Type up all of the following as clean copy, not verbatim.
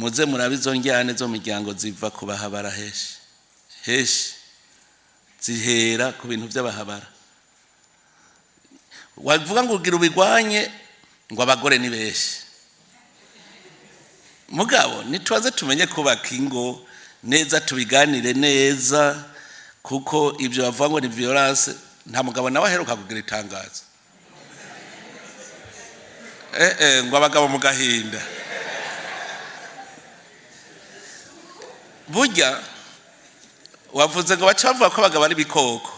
Muze murabe izo njyane zo miryango ziva ku bahabara heshi heshi, zihera ku bintu by'abahabara. Wavuga ngo ugira ubigwanye, ngo abagore ni benshi. Mugabo nitubaze tumenye kubaka ingo neza, tubiganire neza, kuko ibyo bavuga ngo ni violence, nta mugabo nawe aheruka kugira itangazo ngo abagabo mu gahinda. Burya wavuze ngo baca bavuga ko abagabo ari ibikoko,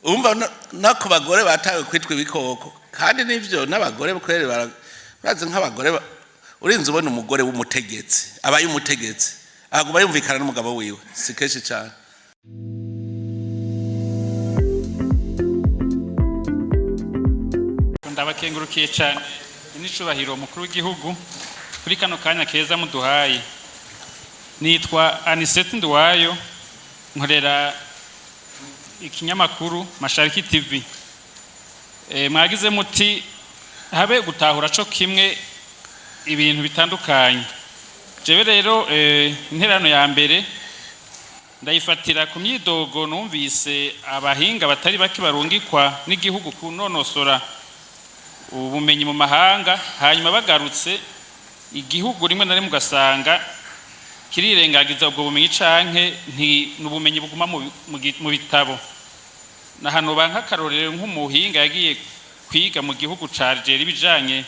umva no ku bagore batawe kwitwa ibikoko. Kandi nivyo, n'abagore kweri barazi nk'abagore urinze ubona umugore w'umutegetsi abaye umutegetsi aguma yumvikana n'umugabo wiwe, si kenshi cyane. Ndabakengurukiye cyane n'icubahiro umukuru w'igihugu kuri kano kanya keza muduhaye. Nitwa Anisette Nduwayo, nkorera ikinyamakuru Mashariki TV. Mwagize muti habe gutahura co kimwe ibintu bitandukanye. Jewe rero interano ya mbere ndayifatira ku myidogo numvise abahinga batari bake barungikwa n'igihugu kunonosora ubumenyi mu mahanga, hanyuma bagarutse igihugu rimwe na rimwe ugasanga kirirengagiza ubwo bumenyi canke nti n'ubumenyi buguma mu bitabo. Na hano banka akarorero nk'umuhinga yagiye kwiga mu gihugu ca Algeria ibijanye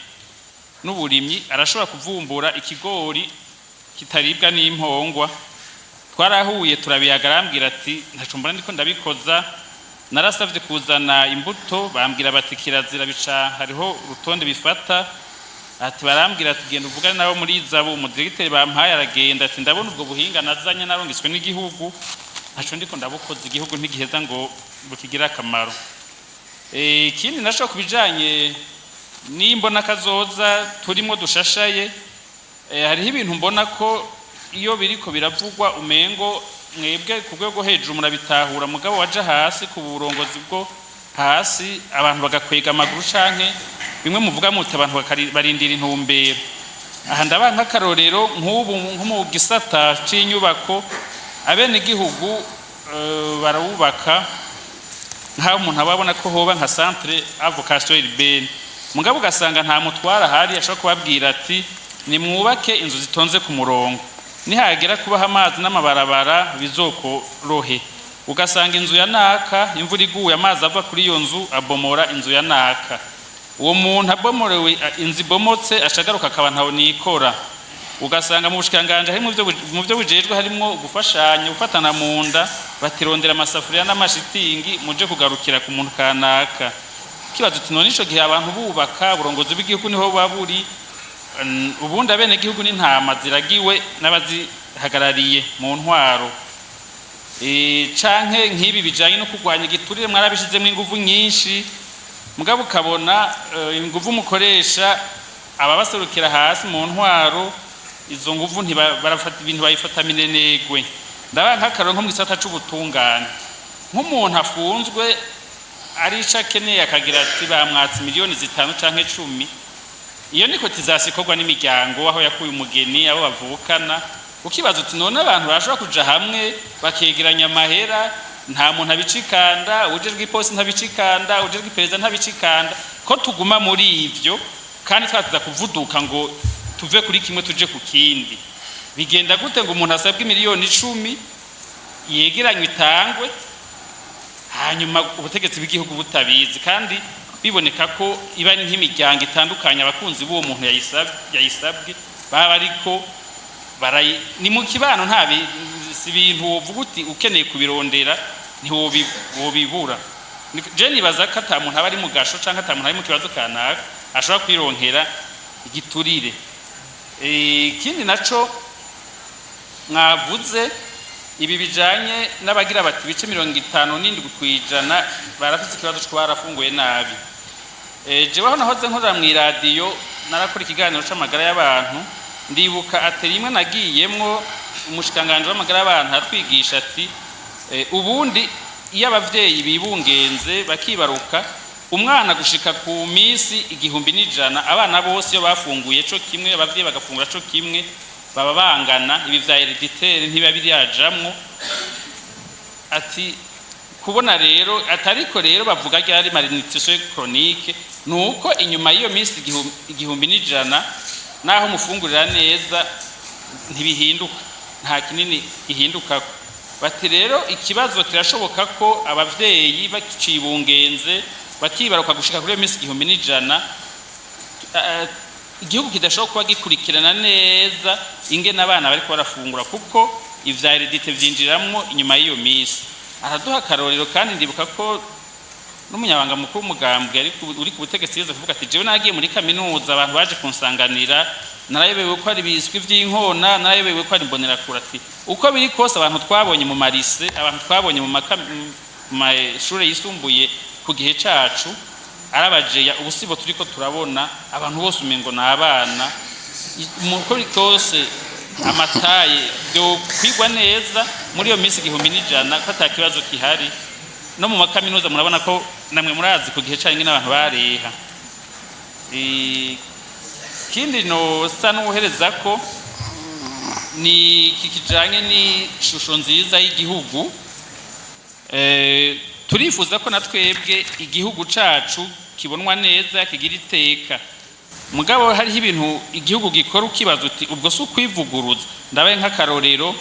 n'uburimyi, arashobora kuvumbura ikigori kitaribwa n'impongwa. Twarahuye turabiyaga, arambwira ati ntaco mbona ndiko ndabikoza, narasavye kuzana imbuto bambwira bati kirazira, bica hariho urutonde bifata. Ati barambwira ati genda uvugane nabo muri Izabu. Umudiregiteri bampaye aragenda ati ndabona ubwo buhinga nazanye narungiswe n'igihugu, ntaco ndiko ndabukoza, igihugu ntigiheza ngo bukigire akamaro. Ikindi naco kubijanye n'imbona kazoza turimo dushashaye, hariho ibintu mbona ko iyo biriko biravugwa umengo mwebwe ku rwego hejuru murabitahura, mugabo waja hasi ku burongozi bwo hasi abantu bagakwega amaguru, canke bimwe muvuga muti abantu barindira intumbero. Aha ndaba nk'akarorero nk'ubu nko mu gisata c'inyubako, abenegihugu barawubaka nk'aho umuntu aba abona ko hoba nka centre à vocation urbaine, mugabo ugasanga nta mutwara ahari ashobora kubabwira ati nimwubake inzu zitonze ku murongo, nihagera kubaha amazi n'amabarabara bizokorohe. Ugasanga inzu ya naka imvura iguye amazi ava kuri iyo nzu abomora inzu ya naka, uwo muntu abomorewe inzu ibomotse ashagaruka akaba ntaho nikora. Ugasanga mu bushikanganje harimo mu byo bujejwe harimo gufashanya gufatana mu nda, batirondera amasafuriya n'amashitingi muje kugarukira ku muntu kanaka. Kibazo uti none ico gihe abantu bubaka uburongozi bw'igihugu niho buba buri, ubundi abenegihugu n'intama ziragiwe n'abazihagarariye mu ntwaro. Canke nk'ibi bijanye no kurwanya igiturire mwarabishizemwo inguvu nyinshi, mugabo ukabona inguvu mukoresha ababaserukira hasi mu ntwaro, izo nguvu barafata ibintu bayifata minenegwe. Ndaba nk'akarorero nko mu gisata c'ubutungane, nk'umuntu afunzwe ari ico akeneye akagira ati bamwatse miliyoni 5 canke 10, iyo ni cotisation ikorwa n'imiryango aho yakuye umugeni abo bavukana. Ukibaza uti none abantu barashobora kuja hamwe bakegeranya amahera, nta muntu abicikanda, ujejwe iposi ntabicikanda, ujejwe iperereza ntabicikanda, ko tuguma muri ivyo kandi twatuza kuvuduka ngo tuve kuri kimwe tuje ku kindi. Bigenda gute ngo umuntu asabwe miliyoni 10 yegeranywe itangwe, hanyuma ubutegetsi bw'igihugu butabizi, kandi biboneka ko iba ari nk'imiryango itandukanye abakunzi b'uwo muntu yayisabwe baba ariko barayi, ni mu kibano, nta si ibintu wovuga uti ukeneye kubirondera ntiwobibura. Je nibaza ko ata muntu aba ari mu gasho canke ata muntu ari mu kibazo kanaka ashobora kwironkera igiturire. Ikindi naco mwavuze ibi bijanye n'abagira bati ibice 57 kw'ijana barafise ikibazo co barafunguye nabi. Jewe aho nahoze nkorera mw'iradiyo narakora ikiganiro c'amagara y'abantu, ndibuka ateri imwe nagiyemwo umushikanganje w'amagara y'abantu atwigisha ati ubundi iyo abavyeyi bibungenze bakibaruka umwana gushika ku minsi 1100, abana bose iyo bafunguye co kimwe, abavyeyi bagafungura co kimwe, Baba bangana, ibi vya héréditaire ntibiba birajamwo. Ati kubona rero atariko rero bavuga ryari malnutrition chronique, nuko inyuma y'iyo minsi 1100, naho mufungurira neza, ntibihinduka, nta kinini gihindukako. Bati rero ikibazo kirashoboka ko abavyeyi bakicibungenze, bakibaruka gushika kuri iyo minsi 1100, igihugu kidashobora kuba gikurikirana neza ingene abana bariko barafungura, kuko ivya hérédité vyinjiramwo inyuma y'iyo minsi. Araduha akarorero, kandi ndibuka ko n'umunyabanga mukuru w'umugambwe uri ku butegetsi yigeze kuvuga ati: "Jewe nagiye muri kaminuza, abantu baje kunsanganira, narayobewe ko ari ibiswi vy'inkona, narayobewe ko ari imbonerakure." Ati uko biri kose, abantu twabonye mu ma lycées, abantu twabonye mu mashure yisumbuye ku gihe cacu arabajeya, ubu sibo turiko turabona. Abantu bose umengo ni abana. Uko biri kose, ama tailles byo kwigwa neza muri iyo minsi 1100, ko ata kibazo gihari. No mu makaminuza murabona ko namwe murazi ku gihe canyu n'abantu bareha. Ikindi nosa n'ubuhereza ko ni iki kijanye n'ishusho nziza y'igihugu. Turifuza ko na twebwe igihugu cacu kibonwa neza, kigira iteka. Mugabo hariho ibintu igihugu gikora ukibaza uti: "Ubwo si ukwivuguruza?" Ndabaye nk'akarorero,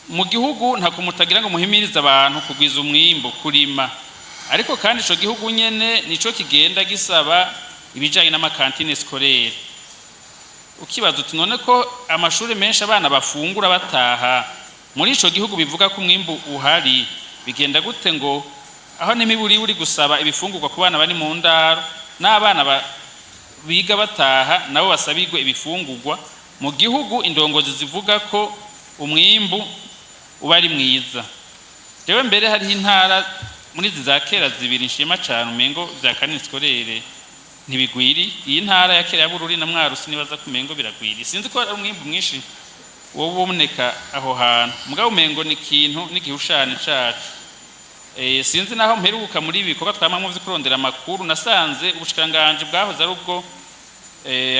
mu gihugu ntako mutagira ngo muhimirize abantu kugwiza umwimbu, kurima, ariko kandi ico gihugu nyene nico kigenda gisaba ibijanye n'ama cantines scolaires. Ukibaza uti: "None ko amashuri menshi abana bafungura bataha, muri ico gihugu bivuga ko umwimbu uhari, bigenda gute ngo aho n'imiburi uri gusaba ibifungurwa ku bana bari mu ndaro, n'abana biga bataha nabo basabirwe ibifungurwa, mu gihugu indongozi zivuga ko umwimbu uba ari mwiza?" Jewe mbere hariho intara muri izi za kera zibiri nshima cane, umengo vya cantine scolaire ntibigwiri. Iyi ntara ya kera ya Bururi na Mwaro, sinibaza ko umengo biragwiri, sinzi ko ari umwimbu mwinshi wowe uboneka aho hantu, mugabo umengo ni ikintu n'igihushane cacu. Sinzi naho mperuka muri ibi bikorwa twamamwo vyo kurondera amakuru, nasanze ubushikiranganji bwahoze ari ubwo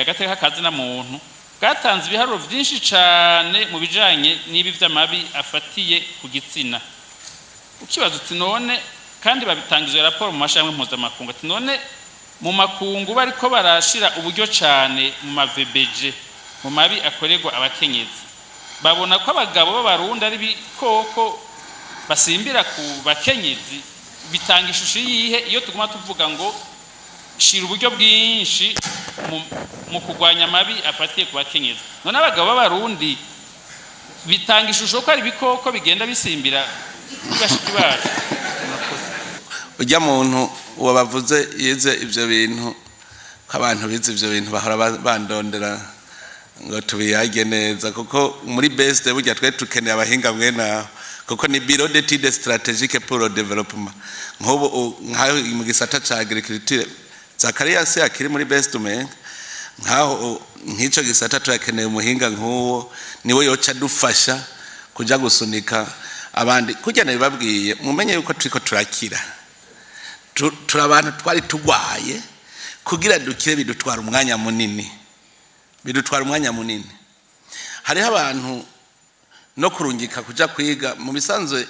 agateka kazina muntu bwatanze ibiharuro vyinshi cane mu bijanye n'ibi vy'amabi afatiye ku gitsina. Ukibaza uti: "None", kandi babitanga izo raporo mu mashami mpuzamakungu, ati: "None mu makungu bariko barashira uburyo cane mu ma VBG, mu mabi akorerwa abakenyezi, babona ko abagabo b'Abarundi ari ibikoko basimbira ku bakenyezi, bitanga ishusho yihe iyo tuguma tuvuga ngo shira uburyo bwinshi mu kurwanya amabi afatiye ku bakenyezi? None abagabo b'Abarundi bitanga ishusho ko ari ibikoko bigenda bisimbira kuri bashiki bacu?" Ujya muntu wabavuze yize ivyo bintu, ko abantu bize ivyo bintu bahora bandondera ngo tubiyage neza, kuko muri BESD burya twe tukeneye abahinga mwene aho, kuko ni Bureau d'études stratégiques pour le développement. Nk'ubu nkaho mu gisata ca agriculture, Zakarias akiri muri BESD, umenga nkaho nk'ico gisata turakeneye umuhinga nk'uwo, niwe yoca dufasha kuja gusunika abandi. Kurya nabibabwiye, mumenye yuko turiko turakira. Turi abantu twari tugwaye. Kugira dukire bidutwara umwanya munini, bidutwara umwanya munini. Hariho abantu no kurungika kuja kwiga mu bisanzwe,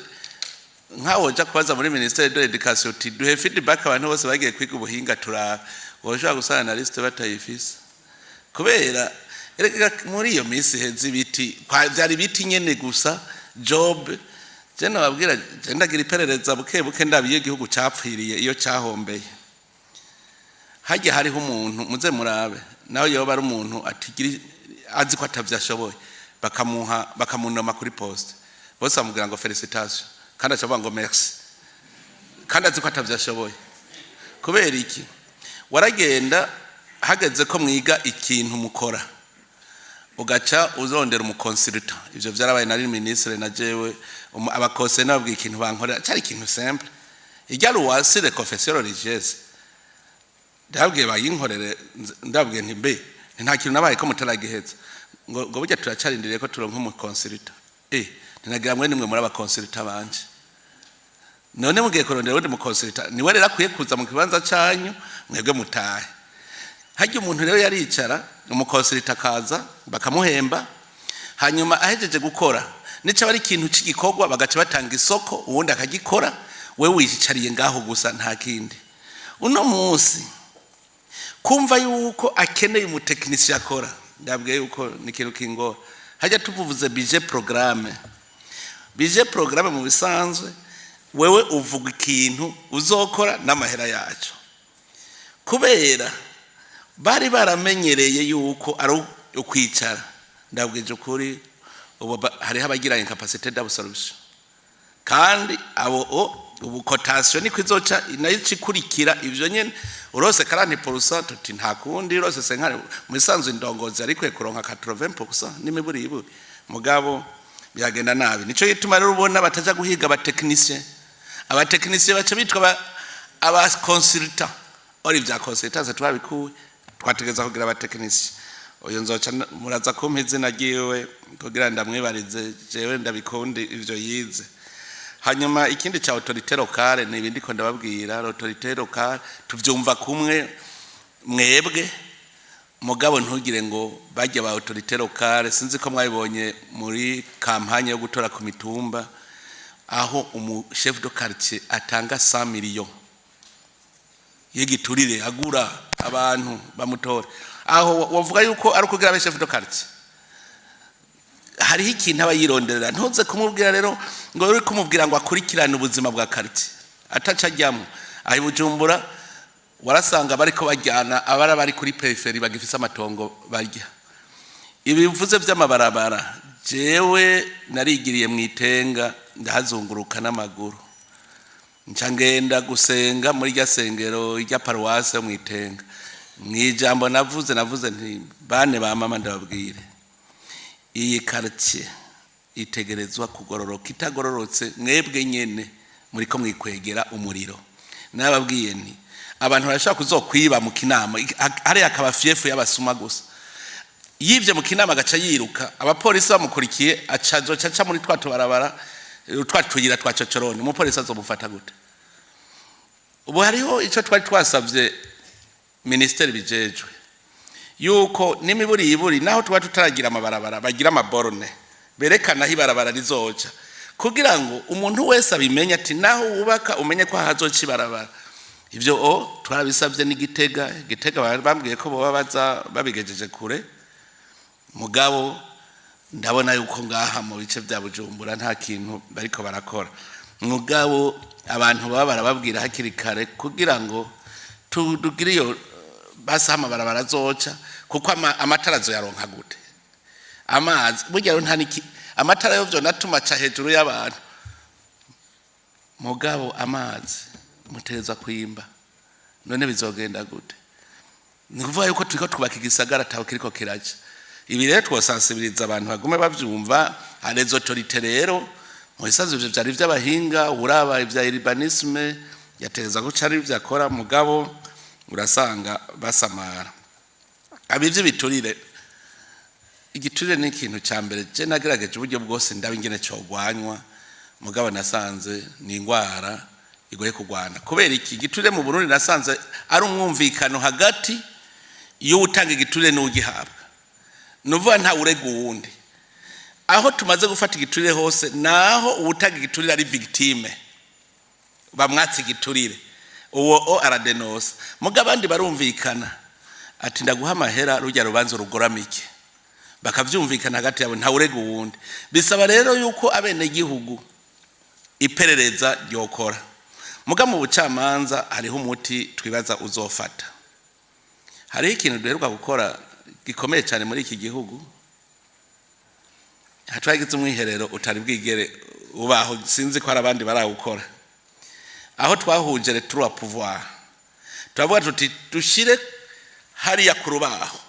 nkaho woja kubaza muri ministère de l'éducation uti: "Duhe feedback abantu bose bagiye kwiga ubuhinga turaba", woshobora gusanga na liste batayifise, kubera erega muri iyo minsi iheze ibiti vyari ibiti nyene gusa. Job je nababwira, je ndagira iperereza buke buke, ndaba iyo igihugu capfiriye, iyo cahombeye. Harya hariho umuntu, muze murabe, nawe yoba ari umuntu atigira, azi ko atavyo ashoboye, bakamuha, bakamunoma kuri poste, bose bamubwira ngo "Félicitations", kandi aca avuga ngo "Merci", kandi azi ko atavyo ashoboye. Kubera iki? Waragenda hageze ko mwiga ikintu mukora, ugaca uzondera umu consultant. Ivyo vyarabaye, nari ministre na jewe abakose nababwiye ikintu bankorera, cari ikintu simple, irya loi sur les confessions religieuses. Ndababwiye bayinkorere, ndababwiye nti: "Mbe nta kintu nabaye ko mutaragiheza?" Ngo: "Burya turacarindiriye ko turonka umu consultant." Ntinagira mwe nimwe muri aba consultants banje. None mugiye kurondera uwundi mu consultant, niwe rero akwiye kuza mu kibanza canyu, mwebwe mutahe. Harya umuntu rero yaricara, umu consultant akaza, bakamuhemba. Hanyuma ahejeje gukora, nico ari ikintu c'igikorwa, bagaca batanga isoko, uwundi akagikora, wewe wiyicariye ngaho gusa, nta kindi. Uno munsi kumva yuko akeneye umutekinisiye akora, ndabwiye yuko ni ikintu kingora. Hajya tuvuze budget programme, budget programme mu bisanzwe wewe uvuga ikintu uzokora n'amahera yacu. Kubera bari baramenyereye yuko ari ukwicara, ndabwije ukuri, ubu hariho abagira incapacité d'absorption, kandi abo ubu cotation niko izoca nayo ikurikira ivyo nyene. Urose 40%, tuti nta kundi, urose 50. Mu isanzwe indongozi ariko kuronka 80% n'imiburi iburi, mugabo byagenda nabi. Nico gituma rero ubona bataja guhiga abatechnicien. Abatechnicien baca bitwa aba consultant. Ori vya consultance twabikuye, twategeza kugira abatechnicien. Uyu nzoca muraza kumpa izina ryiwe kugira ndamwibarize, jewe ndabikundi ivyo yize. Hanyuma ikindi ca autorité locale ni ibindi ko ndababwira. Autorité locale tuvyumva kumwe mwebwe, mugabo ntugire ngo bajya ba autorité locale. Sinzi ko mwabibonye muri campagne yo gutora ku mitumba, aho umu chef de quartier atanga 100 millions y'igiturire agura abantu bamutora. Aho wavuga yuko ari ukugira abe chef de quartier, hariho ikintu aba yironderera. Ntuze kumubwira rero ngo uri kumubwira ngo akurikirane ubuzima bwa quartier, ataca ajyamo. Aho i Bujumbura warasanga bariko bajyana abara bari kuri périphérie bagifise amatongo barya. Ibivuze by'amabarabara, jewe narigiriye mu Itenga, ndahazunguruka n'amaguru, nca ngenda gusenga muri rya sengero rya paruwase mu Itenga. Mu ijambo navuze nti: "Bane ba mama, ndababwire, iyi quartier itegerezwa kugororoka. Itagororotse, mwebwe nyene muriko mwikwegera umuriro." Nababwiye nti abantu barashobora kuzokwiba mu Kinama, hariya akaba fief y'abasuma gusa. Yivye mu Kinama agaca yiruka, abapolisi bamukurikiye, aca azoca aca muri twa tubarabara, twa tuyira twa cocorone. Umupolisi azomufata gute? Ubu hariho ico twari twasavye ministeri bijejwe, yuko n'imiburi iburi naho tuba tutaragira amabarabara, bagira amabornes berekana aho ibarabara rizoca, kugira ngo umuntu wese abimenye, ati naho wubaka umenye ko hazoca ibarabara. Ivyo twarabisabye n'Igitega. Gitega bambwiye ko boba baza babigejeje kure, mugabo ndabona yuko ngaha mu bice bya Bujumbura nta kintu bariko barakora. Mugabo abantu baba barababwira hakiri kare kugira ngo tugire iyo basi aho amabarabara azoca, kuko amatara azoyaronka gute? Amazi burya rero nta niki, amatara yo vyonatuma aca hejuru y'abantu, mugabo amazi mutegerezwa kwimba. None bizogenda gute? Ni ukuvuga yuko turiko twubaka igisagara ataho kiriko kiraja. Ibi rero twosensibiliza abantu bagume bavyumva. Les autorités rero, mu bisanzwe ivyo vyari vy'abahinga, uraba ivya urbanisme yategeza guca ari ivyo akora, mugabo urasanga basamara. Abivyo biturire, igiturire ni ikintu ca mbere je nagerageje uburyo bwose ndaba ingene cogwanywa, mugabo nasanze ni ingwara igoye kurwana. Kubera iki? Igiturire mu Burundi nasanze ari umwumvikano hagati y'uwutanga igiturire n'ugihabwa. Ni ukuvuga nta urega uwundi. Aho tumaze gufata igiturire hose, naho uwutanga igiturire ari victime, bamwatse igiturire, uwo aradenosa. Muga abandi barumvikana, ati ndaguha amahera rujya rubanza rugoramike, bakavyumvikana hagati yabo, nta urega uwundi. Bisaba rero yuko abenegihugu iperereza ryokora. Muga mu bucamanza hariho umuti twibaza uzofata. Hariho ikintu duheruka gukora gikomeye cyane muri iki gihugu. Twagize umwiherero utari bwigere ubaho, sinzi ko hari abandi barawukora, aho twahuje les trois pouvoirs, turavuga tuti dushire hariya ku rubaho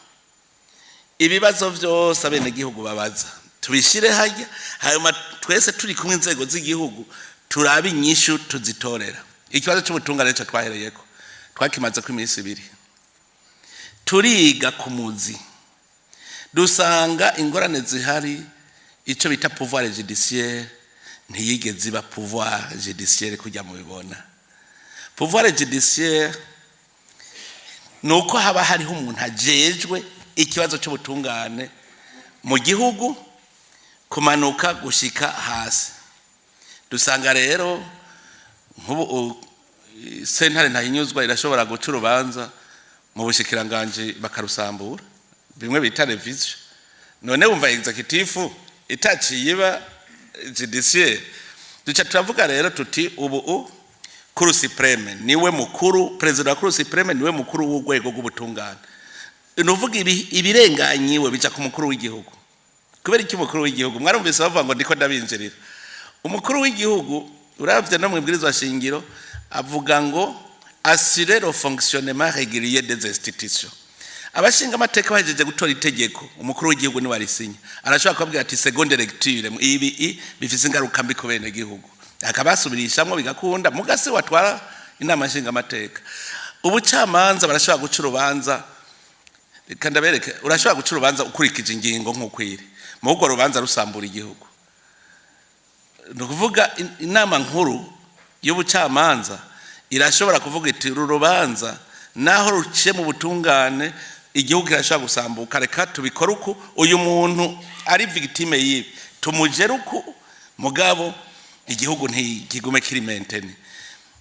ibibazo byose abenegihugu babaza, tubishyire hajya, hanyuma twese turi kumwe, inzego z'igihugu, turabe inyishu tuzitorera. Ikibazo cy'ubutungane cyo twahereyeko, twakimaze ko iminsi 2 turiga ku muzi, dusanga ingorane zihari, icyo bita pouvoir judiciaire ntiyigeze iba pouvoir judiciaire. Kujya mubibona, pouvoir judiciaire ni uko haba hariho umuntu ajejwe ikibazo cy'ubutungane mu gihugu. Kumanuka gushika hasi, dusanga rero nk'ubu sentare ntahinyuzwa irashobora guca urubanza mu bushikiranganji bakarusambura, bimwe bita révision. None wumva exécutif itaciye iba judiciaire? Duca turavuga rero tuti ubu Cour suprême niwe mukuru, perezida wa Cour suprême niwe mukuru w'urwego rw'ubutungane. Ni uvuga ibirenganyiwe bica ku mukuru w'igihugu. Kubera iki umukuru w'igihugu? Mwarumvise bavuga ngo ndiko ndabinjirira. Umukuru w'igihugu, uravye no mu ibwirizwa shingiro, avuga ngo assurer le fonctionnement régulier des institutions. Abashinga amateka bahejeje gutora itegeko, umukuru w'igihugu niwe arisinya. Arashobora kubabwira ati seconde lecture, ibi bifise ingaruka mbi ku bene gihugu, akabasubirishamwo bigakunda. Mugasi watwara inama nshinga amateka. Ubucamanza barashobora guca urubanza. Reka ndabereke: urashobora guca urubanza ukurikije ingingo nk'uko iri, mu urwo rubanza rusambura igihugu. Ni ukuvuga inama nkuru y'ubucamanza irashobora kuvuga iti uru rubanza, naho ruciye mu butungane, igihugu kirashobora gusambuka, reka tubikore uku, uyu muntu ari victime y'ibi tumugere uku, mugabo igihugu ntikigume kiri maintenu.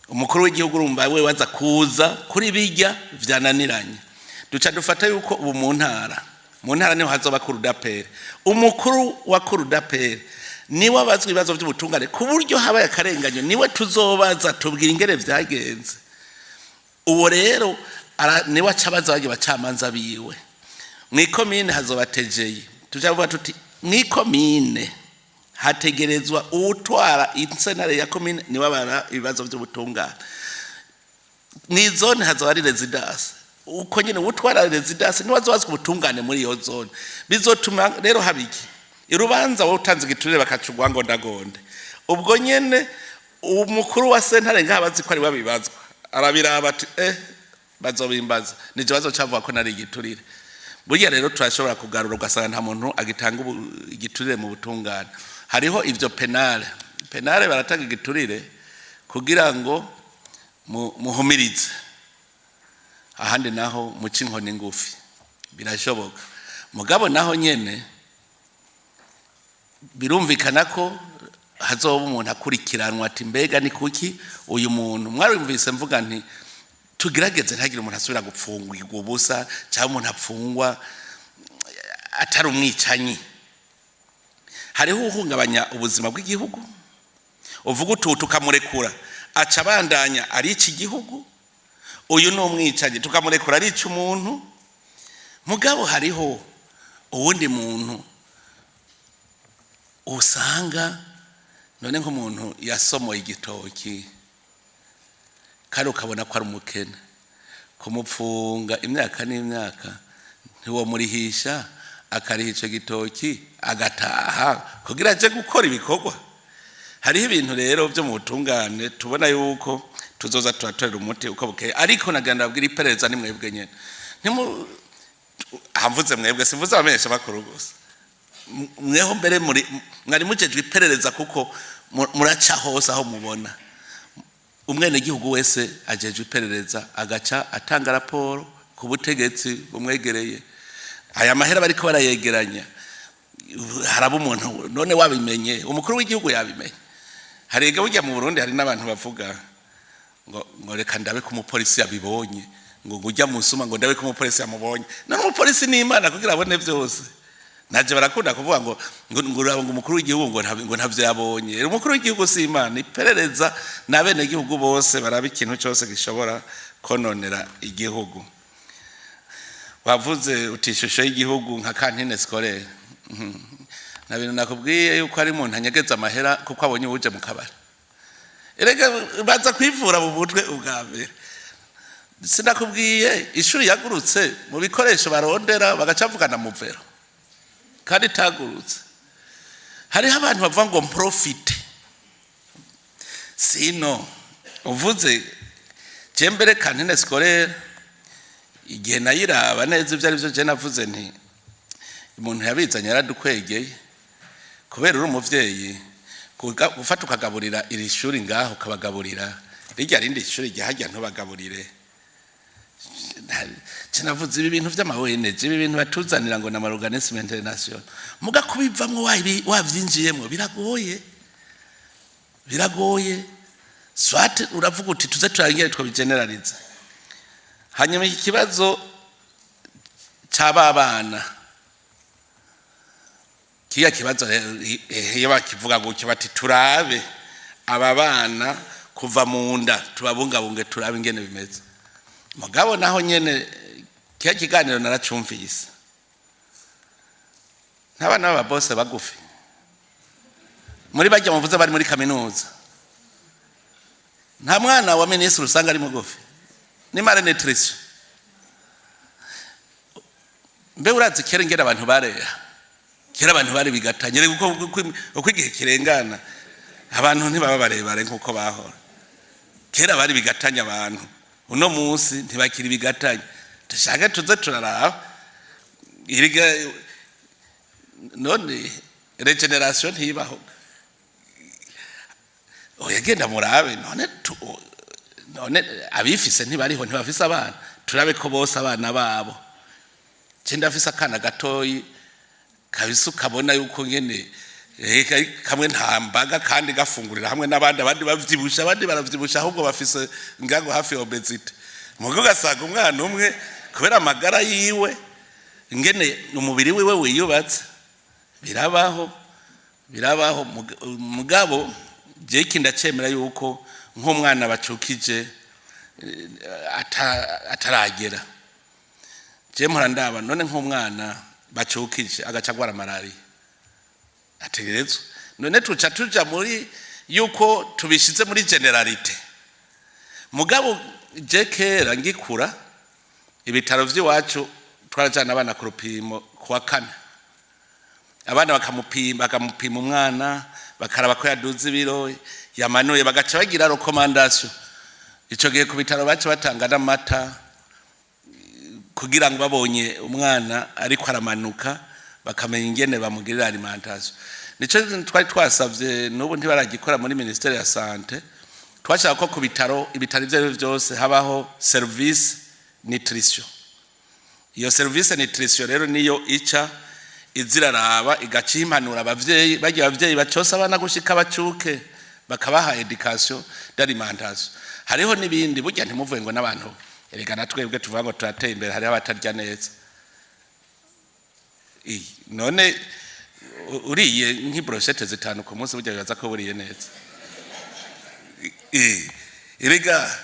Umukuru w'igihugu, urumva, we waza kuza kuri bijya vyananiranye. Duca dufata yuko ubu mu ntara niho hazoba cour d'appel. Umukuru wa cour d'appel niwe abazwa ibibazo by'ubutungane, ku buryo habaye akarenganyo niwe tuzobaza, tubwira ingene vyagenze. Uwo rero niwe aca abaza bagiye bacamanza biwe. Mw'ikomine hazoba TGI. Tuja kuvuga tuti mw'ikomine hategerezwa uwutwara insentare ya komine, niwe abara ibibazo by'ubutungane. Mw'izone hazoba ari résidence, uko nyine uwutwara résidence niwe azobazwa ubutungane muri iyo zone. Bizotuma rero haba iki? Urubanza wowe utanze igiturire bakacugwa ngo ndagonde, ubwo nyene umukuru wa sentare ngaha bazi ko ari we abibazwa, arabiraba ati bazobimbaza, nije bazocavuga ko nari igiturire. Burya rero turashobora kugarura, ugasanga nta muntu agitanga igiturire mu butungane. Hariho ivyo pénal. Pénal baratanga igiturire kugira ngo muhumirize, ahandi naho muce inkoni ngufi, birashoboka. Mugabo naho nyene birumvikana ko hazoba umuntu akurikiranwa ati mbega ni kuki uyu muntu? Mwarumvise mvuga nti tugerageze ntagire umuntu asubira gupfungirwa ubusa, cyangwa umuntu apfungwa atari umwicanyi. Hariho uhungabanya ubuzima bw'igihugu, uvuga utu tukamurekura aca abandanya arica igihugu. Uyu ni umwicanyi, tukamurekura arica umuntu. Mugabo hariho uwundi muntu usanga none nk'umuntu yasomoye igitoki kandi ukabona ko ari umukene, kumupfunga imyaka n'imyaka ntiwomurihisha, akariha icyo gitoki agataha kugira aje gukora ibikorwa. Hariho ibintu rero byo mu butungane tubona yuko tuzoza turatorera umuti uko bukeye. Ariko nagenda ndabwira, iperereza ni mwebwe nyene. Ntimu hamvuze mwebwe, simvuze abamenyesha bakuru gusa. Mweho mbere muri mwari mujejwe iperereza, kuko muraca hose aho mubona. Umwenegihugu wese ajejwe iperereza, agaca atanga raporo ku butegetsi bumwegereye. Aya mahera bariko barayegeranya, haraba umuntu none wabimenye, umukuru w'igihugu yabimenye. Hari burya mu Burundi hari n'abantu bavuga ngo reka ndabe ko umupolisi yabibonye, ngo ujya musuma, ngo ndabe ko umupolisi yamubonye. None umupolisi ni Imana kugira abone byose? Naje barakunda kuvuga ngo uraba ngo umukuru w'igihugu ngo ntavyo yabonye. Umukuru w'igihugu si Imana. Iperereza n'abenegihugu bose baraba ikintu cyose gishobora kononera igihugu. Wavuze uti ishusho y'igihugu nka cantine scolaire. Na bintu nakubwiye yuko ari umuntu anyegeza amahera kuko abonye uje mu kabari. Erega baza kwivura mu mutwe ubwa mbere. Sinakubwiye ishuri yagurutse, mu bikoresho barondera bagaca bavugana mu vero kandi itagurutse? Hariho abantu bavuga ngo profite sino uvuze. Je mbere cantine scolaire igihe nayiraba neza ibyo ari byo, je navuze nti umuntu yabizanye yaradukwegeye, kubera uri umuvyeyi gufata ukagaburira iri shuri ngaho, ukabagaburira rirya rindi shuri ryahajya ntubagaburire. Sinavuze ibi bintu vy'ama ONG, ibi bintu batuzanira ngo n'ama organisme international, muga kubivamwo wavyinjiyemwo biragoye, biragoye. Soit uravuga uti tuze turangire twabigeneraliza. Hanyuma iki kibazo c'aba bana, kiya kibazo rero, iyo bakivuga gutyo bati turabe aba bana kuva mu nda, tubabungabunge, turabe ingene bimeze. Mugabo naho nyene kiya kiganiro naracumvise, n'abana b'ababose bagufi muri bajya muvuze bari muri kaminuza, nta mwana wa minisitiri usanga ari mugufi, ni malnutrition. Mbe urazi kera ingene abantu bareha? Kera abantu bari bigatanye. Reka uko igihe kirengana abantu ntibaba barebare nk'uko bahora. Kera bari bigatanya abantu, uno munsi ntibakiri bigatanya. Dushake tuze turaraba iriga none régénération ntibaho. Oya, genda murabe none none abifise ntibariho, ntibafise abana? Turabe ko bose abana babo. Je ndafise akana gatoyi kabisa, ukabona yuko nyene kamwe nta mbaga, kandi gafungurira hamwe n'abandi. Abandi bavyibusha, abandi baravyibusha, ahubwo bafise ngango hafi ya obésité. Mugo ugasanga umwana umwe kubera amagara yiwe, ingene umubiri wiwe wiyubatse. Birabaho, birabaho. Mugabo je iki ndacemera yuko nk'umwana bacukije ataragera, je mpora ndaba none nk'umwana bacukije agaca agwara malariya, ategerezwa none tuca tuja muri yuko tubishize muri généralité. Mugabo je kera ngikura, ibitaro vy'iwacu twarajana abana ku rupimo kuwa kane, abana bakamupima, bakamupima umwana, bakaraba ko yaduze ibiro, yamanuye, bagaca bagira recommandation. Ico gihe ku bitaro baca batanga n'amata kugira ngo babonye umwana ariko aramanuka bakamenya ingene bamugirira alimentation. Nico twari twasavye, n'ubu ntibaragikora muri ministère ya santé. Twashaka ko ku bitaro, ibitaro ivyo arivyo vyose, habaho service nutrition. Iyo service nutrition rero niyo ica iziraraba, igaca impanura abavyeyi bagiye, abavyeyi bacosa abana gushika bacuke, bakabaha éducation d'alimentation. Hariho n'ibindi burya, ntimuvuge ngo n'abantu. Erega na twebwe tuvuga ngo turateye imbere, hariho abatarya neza. None uriye nk'i brochettes 5 ku munsi, burya bibaza ko buriye neza? Erega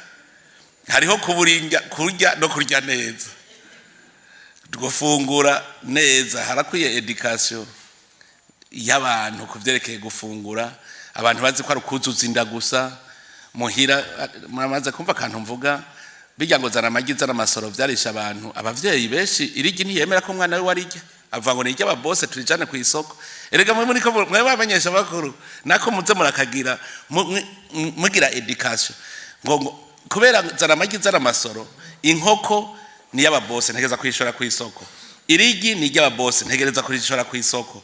hariho kuburinga kurya no kurya neza, gufungura neza. Harakwiye éducation y'abantu ku vyerekeye gufungura. Abantu bazi ko ari ukuzuza inda gusa muhira. Muramaze kumva akantu mvuga bijya ngo zana amagi, zana amasoro, vyarisha abantu. Abavyeyi benshi irigi ntiyemera ko umwana we warirya, avuga ngo ni iry'ababose, turijane ku isoko. Erega mwe muriko mwe bamenyesha bakuru nako muze murakagira mugira éducation ngo kubera zana amagi, zana amasoro, inkoko ni y'ababose, ntegereza kuyishora ku isoko, irigi ni iry'ababose, ntegereza kurishora ku isoko.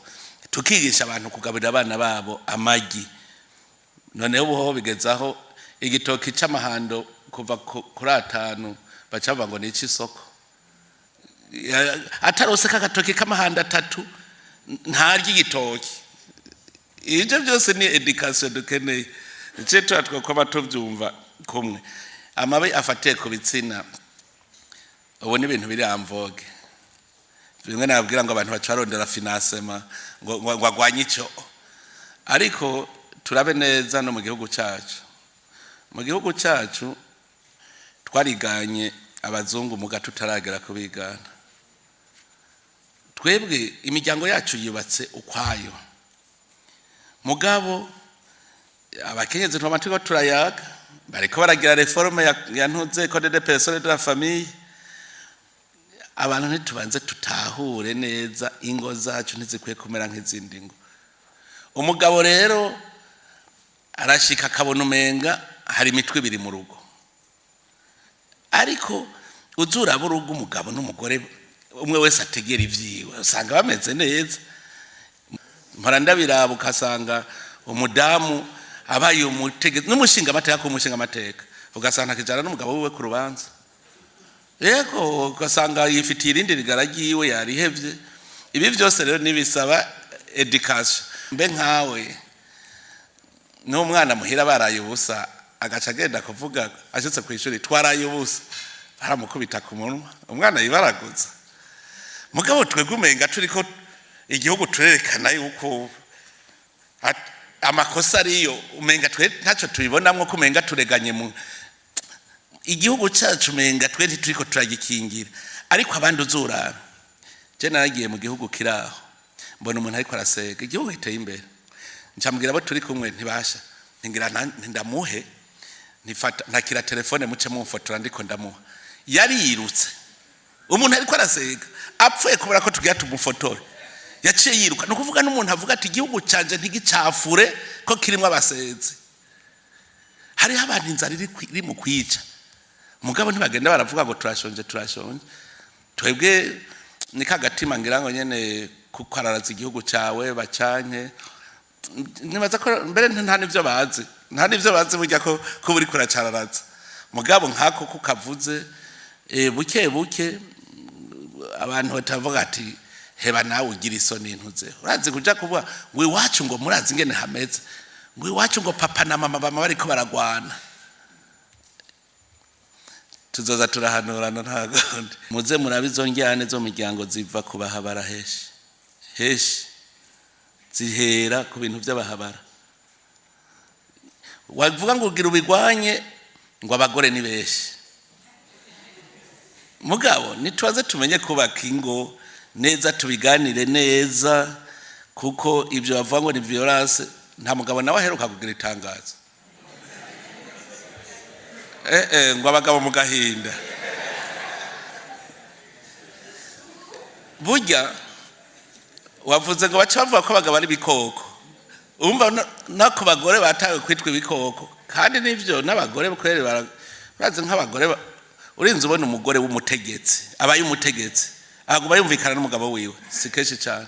Tukigisha abantu kugaburira abana babo amagi. Noneho ubu ho bigezaho igitoki c'amahando kuva kuri 5, baca bavuga ngo ni ic'isoko. Atarose k'agatoki k'amahando 3 ntarya igitoki. Ibyo byose ni éducation dukeneye. Ico tuba twokwama tuvyumva kumwe. Amabi afatiye ku bitsina ubu ni ibintu biri en vogue. Bimwe nababwira ngo abantu baca barondera financement ngo agwanye ico. Ariko turabe neza no mu gihugu cacu. Mu gihugu cacu twariganye abazungu, muga tutaragera kubigana. Twebwe imiryango yacu yubatse ukwayo. Mugabo abakenyezi twama turiko turayaga, bariko baragira réforme ya ntuze code de personnes de la famille. Abantu ntitubanze tutahure neza, ingo zacu ntizikwiye kumera nk'izindi ngo. Umugabo rero arashika akabona umenga hari imitwe ibiri mu rugo. Ariko uzuraba urugo, umugabo n'umugore umwe wese ategera ivyiwe, usanga bameze neza. Mpora ndabiraba, ukasanga umudamu abaye umutegetsi n'umushinga amateka, ku mushinga amateka, ugasanga akijana n'umugabo wiwe ku rubanza. Yego, ugasanga yifitiye irindi rigara ryiwe yarihevye. Ibi byose rero nibisaba education. Mbe nkawe n'umwana muhira baraye ubusa, agaca agenda kuvuga ashitse ku ishuri twaraye ubusa, baramukubita ku munwa, umwana yibaraguza. Mugabo twebwe umenga turiko igihugu turerekana yuko amakosa ariyo, umenga twe ntacyo tubibonamwo, ko umenga tureganye mu igihugu cyacu, umenga twe ntituriko turagikingira. Ariko abandi uzuraba, je naragiye mu gihugu kiraho, mbona umuntu ariko arasega, igihugu giteye imbere, ncambwira abo turi kumwe, ntibasha ntingira ndamuhe, ntifata ntakira telefone, muce mumfotora ndiko ndamuha. Yarirutse, umuntu ariko arasega apfuye kubera ko tugira tumufotore, yaciye yiruka. Ni ukuvuga n'umuntu avuga ati igihugu canje ntigicafure ko kirimo abasenzi. Hariho abantu inzara iri mu kwica, mugabo ntibagenda baravuga ngo turashonje, turashonje. Twebwe ni kagatima ngira ngo nyene kukararaza igihugu cawe bacanke, nibaza ko mbere nta n'ivyo bazi, nta n'ivyo bazi burya ko buri kuracararaza. Mugabo nk'ako kukavuze, buke buke abantu batavuga ati heba nawe ugira isoni ntuze urazi kuja kuvuga ngo iwacu ngo murazi ingene hameze, ngo iwacu ngo papa na mama bama bariko baragwana. Tuzoza turahanurana, nta gundi. Muze murabe izo njyane zo miryango ziva ku bahabara heshi heshi, zihera ku bintu by'abahabara. Wavuga ngo ugira ubigwanye ngo abagore ni benshi, mugabo nitubaze tumenye kubaka ingo neza, tubiganire neza, kuko ibyo bavuga ngo ni violence, nta mugabo nawe aheruka kugira itangazo ngo abagabo mu gahinda. Burya wavuze ngo baca bavuga ko abagabo ari ibikoko, umva no ku bagore batawe kwitwa ibikoko, kandi nivyo n'abagore kweri urazi nk'abagore urinze ubona umugore w'umutegetsi abaye umutegetsi aguma yumvikana n'umugabo wiwe, si kenshi cyane.